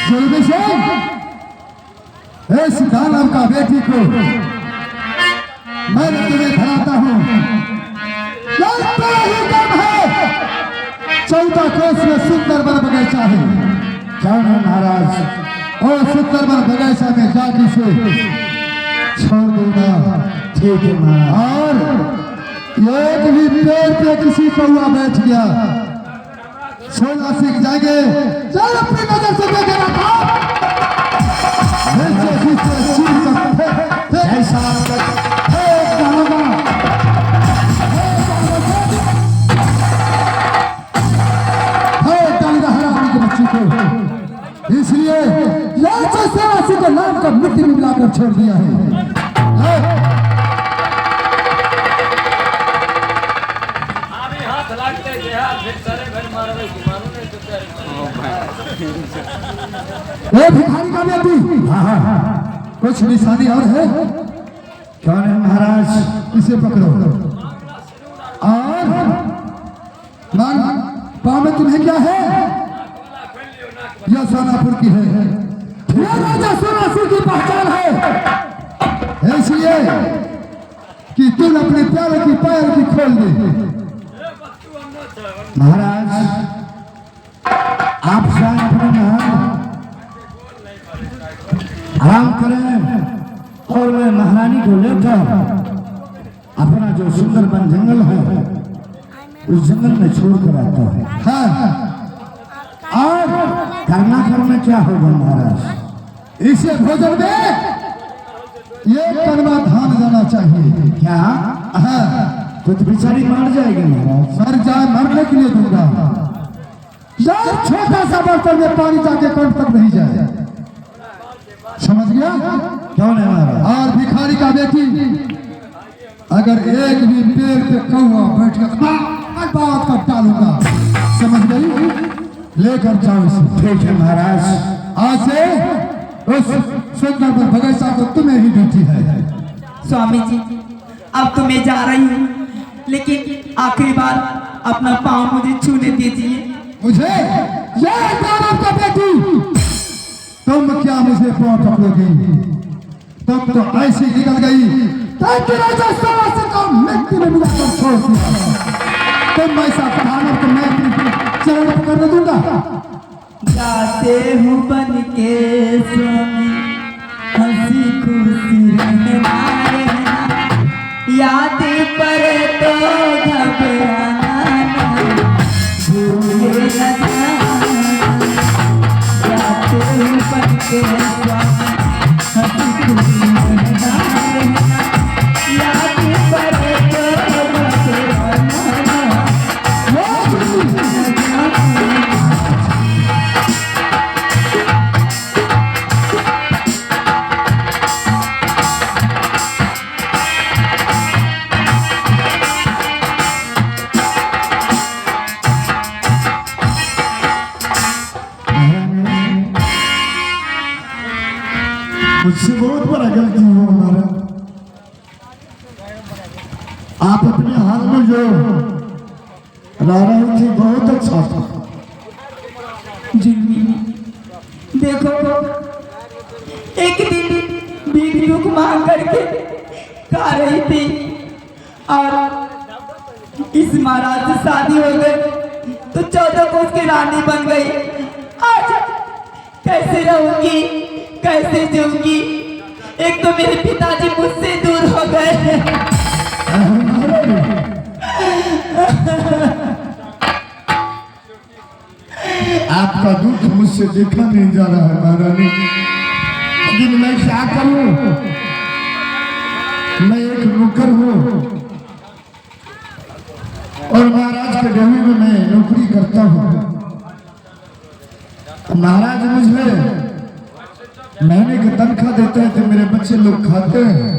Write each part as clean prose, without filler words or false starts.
जल्दी से इस दानव का बेटी को मैं तुम्हें धराता हूँ। चलता ही कम है। 14 कोस में सुंदर वन बगीचा है। क्या है महाराज? और सुंदर वन बगीचा में जाके इसे छोड़ दूंगा। ठीक है महाराज। और एक भी पेड़ पे किसी कौआ बैठ गया, 16 सीख जाएंगे। चल अपनी नजर से देखेगा बाप। ऐसे पीछे चीर कर फेंक फेंक ऐसा फेंक डालूंगा। फेंक डालूंगा हरामी के बच्चे को। इसलिए यह सेवासी को नाम का मिट्टी में मिलाकर छोड़ दिया है। ले। अभी हाथ लागते जे हाथ फिर तारे भर मारबै कि मारू नहीं तो तारे। ए भिखारी का बेटी, हाँ हाँ हाँ। कुछ निशानी और है? क्यों नहीं महाराज? इसे पकड़ो और मान पाँव में तुम्हें क्या है? यह सोनापुर की है। यह राजा सोनापुर की पहचान है। इसलिए कि तुम अपने प्यारे की पैर की खोल दे। महाराज आप स्वयं अपने महल आराम करें और मैं महारानी को लेकर अपना जो सुंदर वन जंगल है उस जंगल में छोड़ कर आता हूँ। हाँ, और करना करना क्या होगा महाराज? इसे भोजन में एक कलमा धान जाना चाहिए। क्या? हाँ। तो बेचारी मर जाएगी महाराज। मर जाए, मरने के लिए दूंगा। यार छोटा सा बर्तन में पानी जाके कंठ तक नहीं जाए, समझ गया? क्यों नहीं महाराज? और भिखारी का बेटी, अगर एक भी पेड़ पे कौआ बैठ कर बात कर डालूंगा, समझ गई? लेकर जाओ इसे। ठीक है महाराज। आज से उस सुंदर पर बगीचा को तुम्हें ही ड्यूटी है। स्वामी जी अब तो मैं जा रही हूँ, लेकिन आखिरी बार अपना पाँव मुझे छूने दीजिए। मुझे ये दानव का बेटी, तुम क्या मुझे पाँव पकड़ोगी? तुम तो ऐसी निकल गई ताकि राजा सवा को मिट्टी में मिलाकर छोड़ दिया। तुम ऐसा दानव को मैं अपनी चरण पकड़ने दूंगा? जाते हूँ बन के स्वामी, हंसी खुशी रहना रहना, याद पर तो घबराना ना, भूल न जाना। जाते हूँ बन के स्वामी, हंसी खुशी रहना रहना, याद पर तो घबराना ना, भूल न जाना। मुझसे बहुत बड़ा गलती हुआ महाराज। आप अपने हाल में जो रह रहे थे बहुत अच्छा था। जुल्मी देखो, एक दिन भीख भूख मांग करके खा रही थी और इस महाराज से शादी हो गई तो 14 कोस की रानी बन गई। आज कैसे रहूंगी, कैसे जीऊंगी? एक तो मेरे पिताजी मुझसे दूर हो गए। आपका दुख मुझसे देखा नहीं जा रहा है महारानी, लेकिन मैं क्या करूं? मैं एक नौकर हूं और महाराज के डेहरी में मैं नौकरी करता हूं। महाराज मुझे महीने की तनख्वाह देते हैं तो मेरे बच्चे लोग खाते हैं।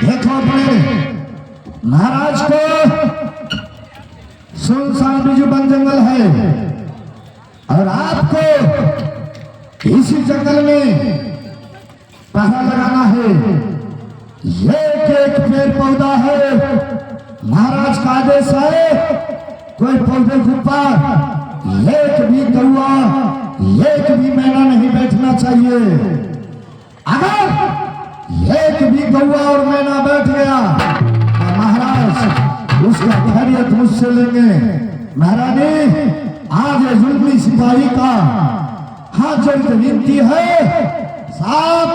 देखो अपने महाराज को, सुनसान बिजू वन जंगल है और आपको इसी जंगल में पहरा लगाना है। एक एक पेड़ पौधा है, महाराज का आदेश है कोई पौधे के ऊपर एक भी कौआ एक भी मैना नहीं बैठना चाहिए। अगर एक भी कौआ और मैना बैठ गया तो महाराज उसका खैरियत मुझसे लेंगे। महारानी आज ये जुल्मी सिपाही का हाथ जोड़ के विनती है, साहब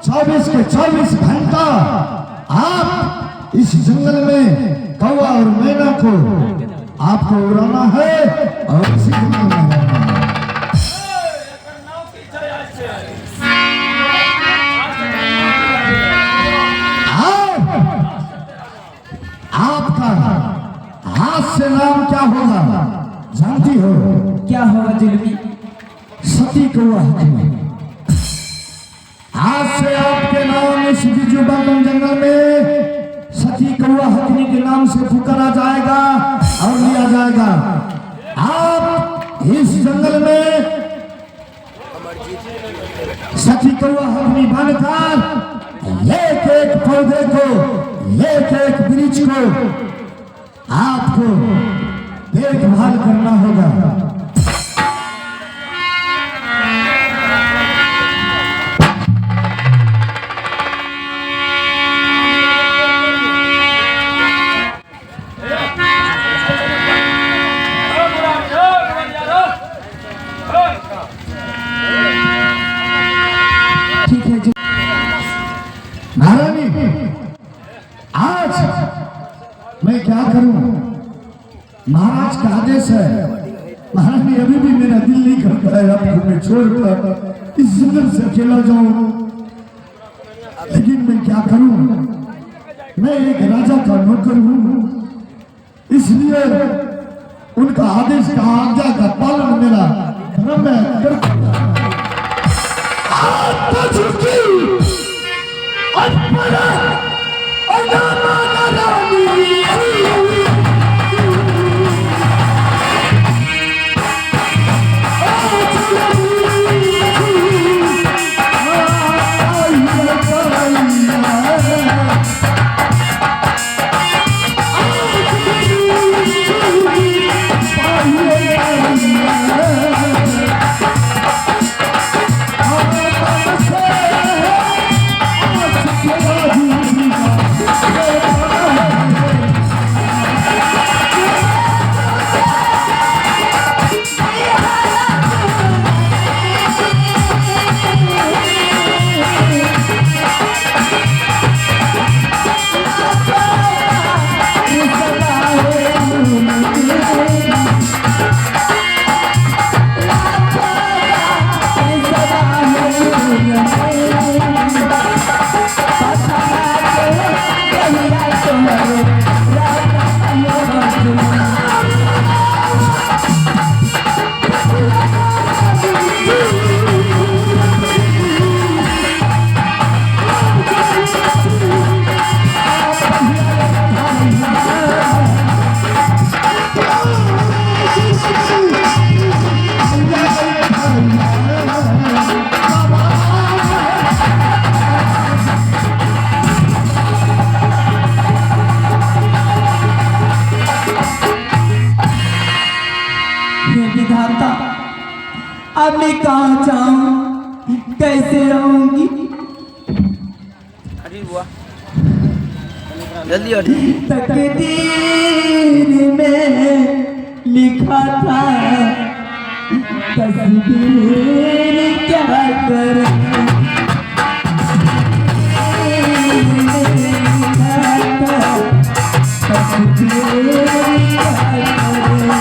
24 के 24 घंटा आप इस जंगल में कौआ और मैना को आपको उड़ाना है और इसी जंगल में रहना है। आपका हाथ से नाम क्या होगा जानती हो? क्या होगा जुल्मी? सती कौआ हकनी। आज से आपके नाम इस बिजू वन जंगल में सती कौआ हकनी के नाम से पुकारा जाएगा और लिया जाएगा। आप इस जंगल में सती कौआ हकनी बनकर एक एक पौधे को एक एक वृक्ष को आपको देखभाल करना होगा। ठीक है जी। महारानी आज मैं क्या करूं? महाराज का आदेश है। महारानी अभी भी मेरा दिल नहीं करता है आपको मैं छोड़कर इस जंगल से अकेला जाऊं, लेकिन मैं क्या करूं? मैं एक राजा का नौकर हूं, इसलिए उनका आदेश का आज्ञा का पालन मेरा धर्म है, कर्तव्य है। झुकी अनपढ़ अनामाना रानी। हे विधाता, अब मैं कहाँ जाऊं, कैसे रहूंगी? अरे बुआ जल्दी और तकदीर में लिखा था तस्वीर क्या कर, तस्वीर क्या करे।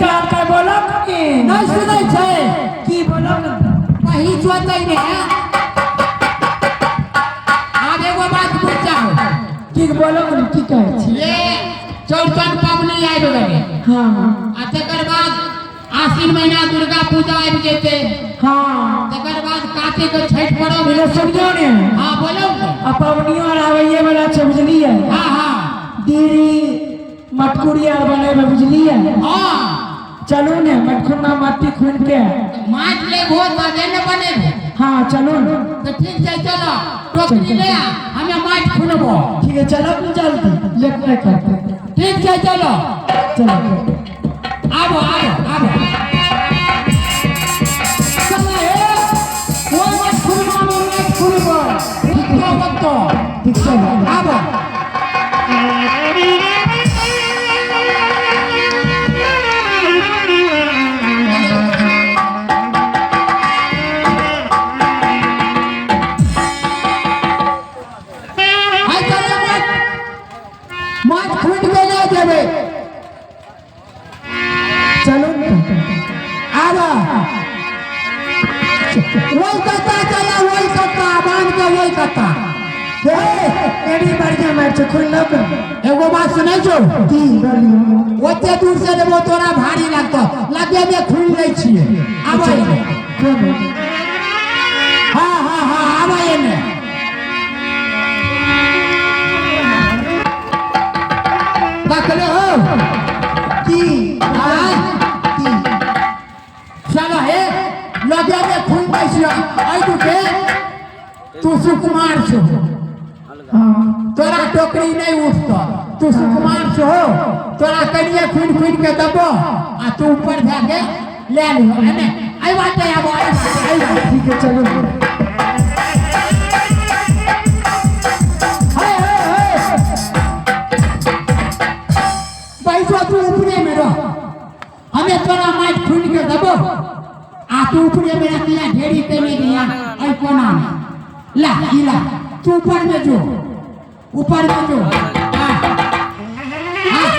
कहलकै बोलो की नहि सुनै छै की बोलो ने कहीं जोतै ने आब एगो बात पूछाओ की बोलो ने की कहै छी ये चौरचन पाबनि आबि गेलै हाँ आ तकर बाद आश्विन महीना दुर्गा पूजा आबि जेतै हाँ तकर बाद कार्तिक छठि पर्व पहिले सुनियौ ने हाँ बोलो ने आ पबनियो आर आबैये वाला छै बुझलियै हाँ हाँ दीदी मटकुरी आर बनेबै बुझलियै हाँ चलू ने मटकुरमा माटी खून के माटि लेबहो तबे ने बनेबो हाँ चलू ने तऽ ठीक छै चलो टोकरी ले आ हमे माटि खुनबो ठीक है चलो ने जल्दी लेट नहीं करते ठीक छै चलो चलो आबो आबो आबो चलो हे वो मत खुनबो हम मत खुनबो ठीक तो बतो ठीक चलो आबो आइ चलो मत मत खुन के ले जेबै चलू ने आबो वही कत्ता चला वही कत्ता बांध के वही कत्ता एड़ी बढ़िया मार छै खुल लो एगो बात सुनै छौ की बोलियो ओते दूर से लेबो तोरा भारी लगतो लगे में खुल लै छियै आबै एने। कोन हाँ हाँ हाँ आबै एने तकले हो की आय की चलो हे लगे में खुल दै छियै ऐ दुके तू सुकुमार छो हाँ तोरा टोकरी नहीं उठतो तू सुकुमार छो तोरा कनिए खुन खुन के दबो आ तू ऊपर भए के ले लिहो एने ऐ बाटे आबो ऐ बाटे ऐ बाटे ठीक है चलू हे हे हे बैठो तू ऊपरे में रह हमें तोरा माटि खुन के दबो आ तू ऊपरे में रखिया ढेरी केने दिया ऐ कोना में ला ई ला तू ऊपर में जो ऊपर में जो हाँ हाँ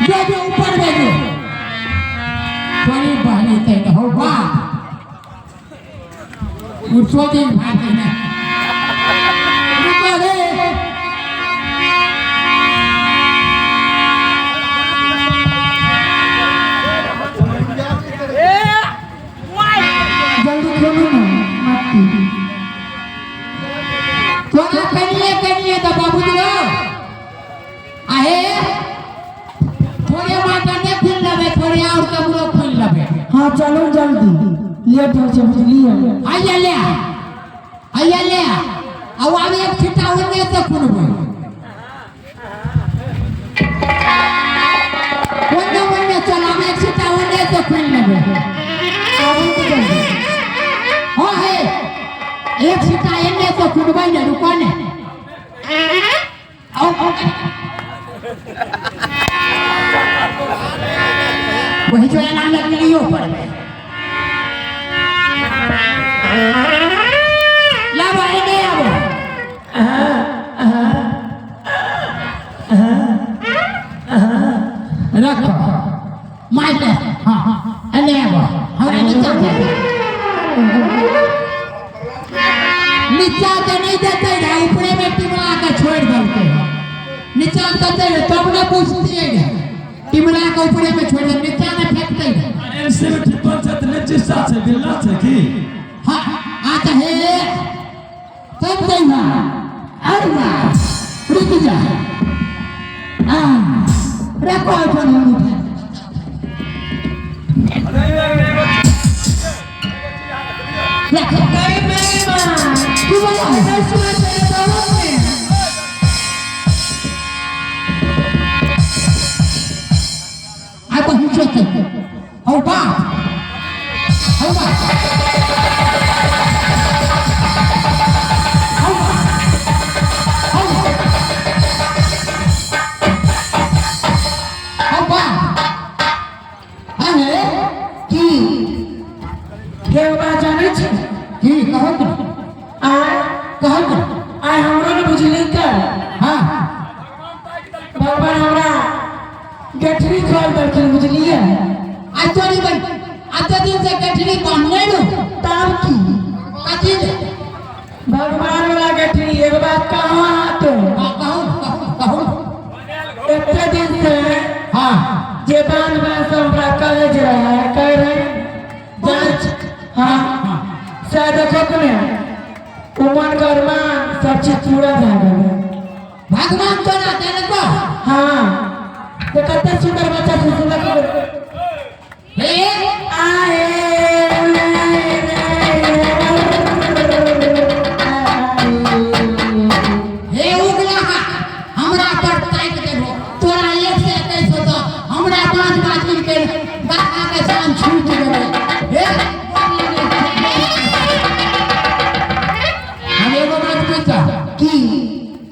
जो जो ऊपर में जो तोरी बहनी ते हो बाप उठो दिन भागे ने रुको रे जल्दी खोलू ने माटी तोरा कनिए कनिए दबा बुझलो आहे थोड़े माटा नहीं खुल लेबे थोड़े और कमरो खुल लेबे हाँ चलू जल्दी लेट हो छै बुझलियै आइया ले आइया ले अब आब एक छिटा ओने से खुनबै ओने ओने चल आब एक छिटा ओने से खुन लेबै आबू ने जल्दी हाँ हे एक छिटा एने से खुनबै ने रुको ने आओ आओ वही जो एना लगलियो पड़बै लाबो एने आबो रखो मार ले हाँ एने आबो हमरा नीचा दे नीचा के नहीं देते रहे ऊपरे में टिमला के छोड़ देलकै नीचा देते रहे तब ने पूछतियै रहे टिमला के ऊपरे में छोड़ दे नीचा ने फेंकते रहे एमसी में टिप्पण छै तऽ लेचिस्टा छै बिल्ला छै की हाँ आ तऽ हे तब दैवा अरे वाह रुक जा हाँ रखो अपन हम उठा रखो नहीं मेरी माँ तू बोला नहीं सुना तेरे बोलो ने आ पहुंचो ते हौ बाप हौ बाप हौ बाप हौ बाप हौ बाप अहे की के बात जानै छी की कहू ने आय कहू ने आय हमरो ने बुझली के हाँ भगवान हमरा गठरी खोल देलखिन बुझलियै। आ तोरी बन अते दिन से गठरी बान्हने रहू। तब की कथी ले? भगवान वाला गठरी। एक बात कहो अहाँके। हाँ, कहू कहू कहू। एते दिन से हाँ जे बांध बांध सब हमरा कहे जे रहे कह रहे जांच, हाँ से देखो ने उमन गरमा सब चीज पूरा भए गेलै। भगवान तोरा देलको? हाँ, तो कते सुंदर बच्चा छै सुंदर। हे आए हे उगला, हमरा पर ताकि देबो। तोरा 1 से 21 होतो, हमरा 5 5 के बाबा के जान छूट गेलै। हे हम एगो बात पूछा की?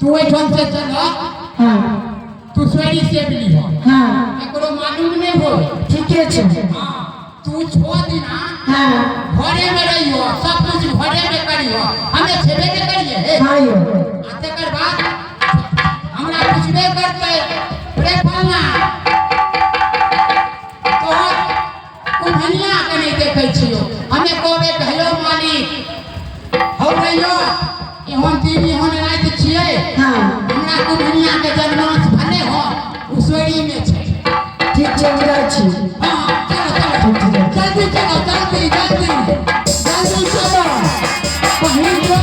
तू ओहिठाम से चल। हाँ। तू सोरी से मिली हो। हाँ। ककरो मालूम नहीं हो। ठीके छै। हाँ, तू 6 दिना हाँ घरे में रहियो, सब कुछ घरे में करियो, हमें छेबे नहीं करिए। हे हाँ यौ। आ तकर बाद हमरा पूछबे करतै, रे फलना, तोहर कुम्हनिया के नहीं देखै छियो। हमे कहबै, हेलो मालिक, हौ रहियो, एहन दिन एहन राति छियै। हाँ। हमरा कुम्हनिया के जन्मास भले हो उसोरी में छै। ठीक छै, हम जाइ छी। हाँ, चलो चलो, जल्दी चलो, जल्दी जल्दी जल्दी चलो, बहिन को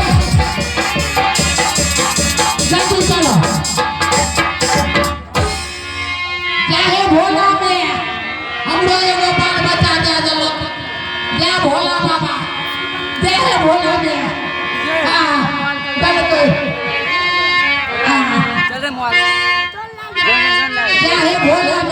जल्दी चलो। चाहे भोला में हमरो एगो बाल बच्चा दे देलक। जय भोला बाबा, जय भोला में। हाँ, देलकै। हाँ। चल रे मोबाइल। चाहे भोला।